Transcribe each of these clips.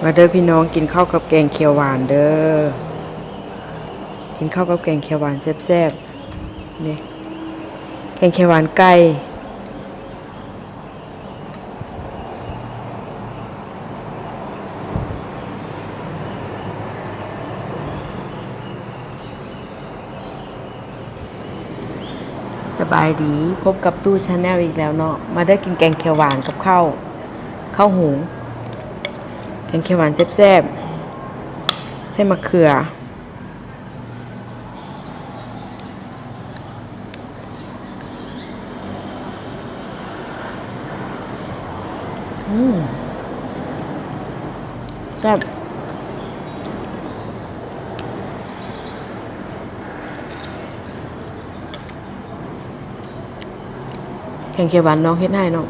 ມາເດີພີ່ນ້ອງ ກິນເຂົ້າກັບແກງຂຽວຫວານເດີ ກິນເຂົ້າກັບແກງຂຽວຫວານແຊບໆ ນີ້ ແກງຂຽວຫວານໄກ່. ສະບາຍດີ ພົບກັບຕູ້ Channel ອີກແລ້ວເນາະ. ມາເດີ ກິນແກງຂຽວຫວານກັບເຂົ້າ ເຂົ້າຫຸງ ແກງຂຽວຫວານແຊບໆ ໃສ່ໝາກເຂືອ. ອືມ ແຊບ ແກງຂຽວຫວານນ້ອງເຮັດໃຫ້ເນາະ.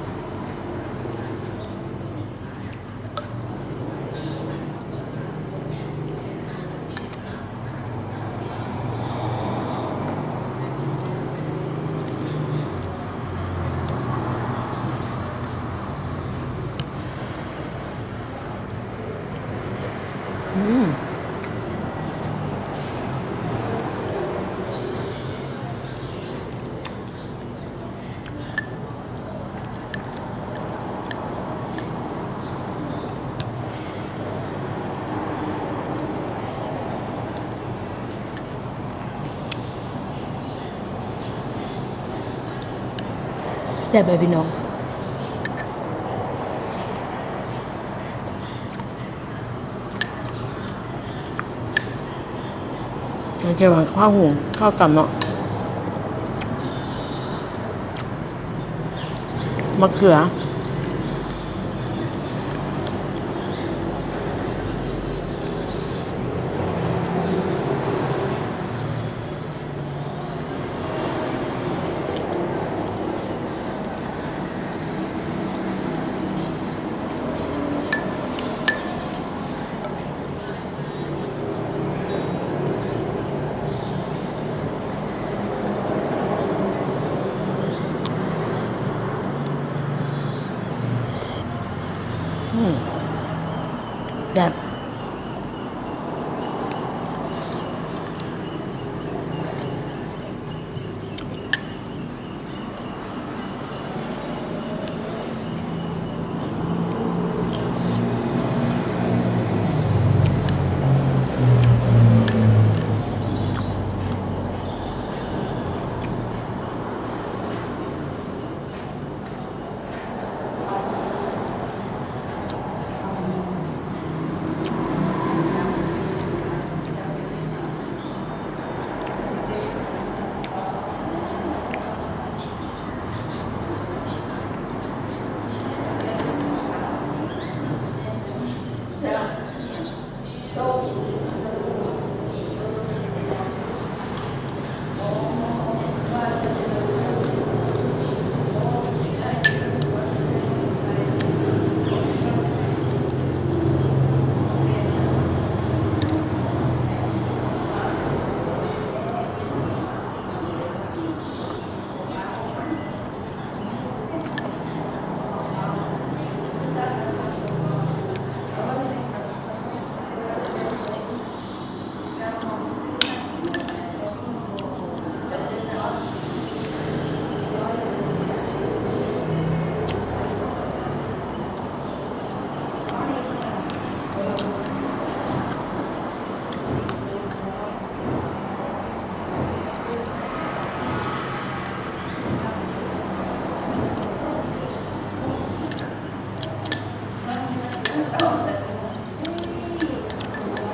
ອືມ ແຊບເລີຍພີ່ນ້ອງ. ແກງຂຽວຫວານ ເຂົ້າຫຸງ ເຂົ້າຕຳເນາະ ໝາກເຂືອ. ອືມ ແຊບ.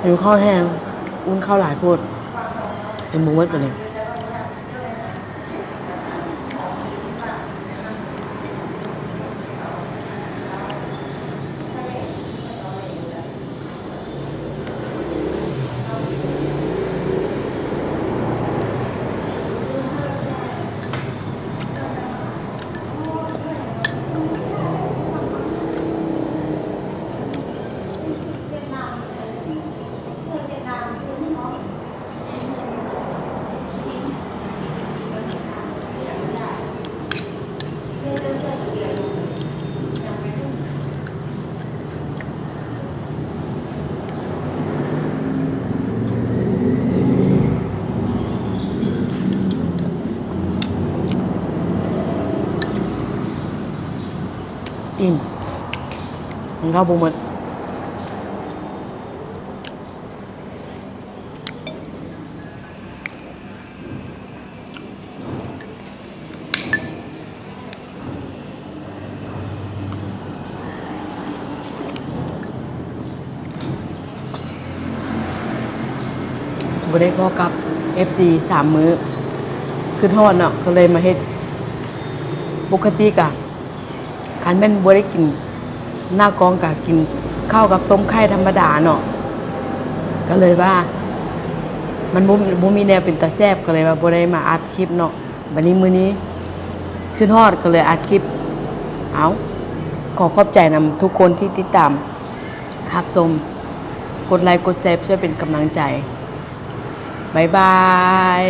ຫິວເຂົ້າແຮງ ອຸ່ນເຂົ້າຫຼາຍໂພດ ກິນບໍ່ໝົດບາດນີ້. ຫວຽດນາມ ຫວຽດນາມຄືເຮົາ. ມັນເຂົ້າບໍ່ໝົດ. ບໍ່ໄດ້ພໍ້ກັບເອັຟຊີສາມມື້ ຄິດຮອດເນາະ ກໍເລີຍມາເຮັດ. ປົກກະຕິກະ ຄັນແມ່ນບໍ່ໄດ້ກິນໜ້າກ້ອງ ກະກິນເຂົ້າກັບຕົ້ມໄຂ່ທຳມະດາເນາະ ກໍເລີຍວ່າມັນບໍ່ ບໍ່ມີແນວເປັນຕາແຊບ ກໍເລີຍວ່າບໍ່ໄດ້ມາອັດຄລິບເນາະ. ບັດນີ້ມື້ນີ້ຄິດຮອດກໍເລີຍອັດຄລິບ. ເອົາ ຂໍຂອບໃຈນຳທຸກຄົນທີ່ຕິດຕາມຮັບຊົມ, ກົດໄລກົດແຊ ຊ່ວຍເປັນກຳລັງໃຈ. ບາຍບາຍ.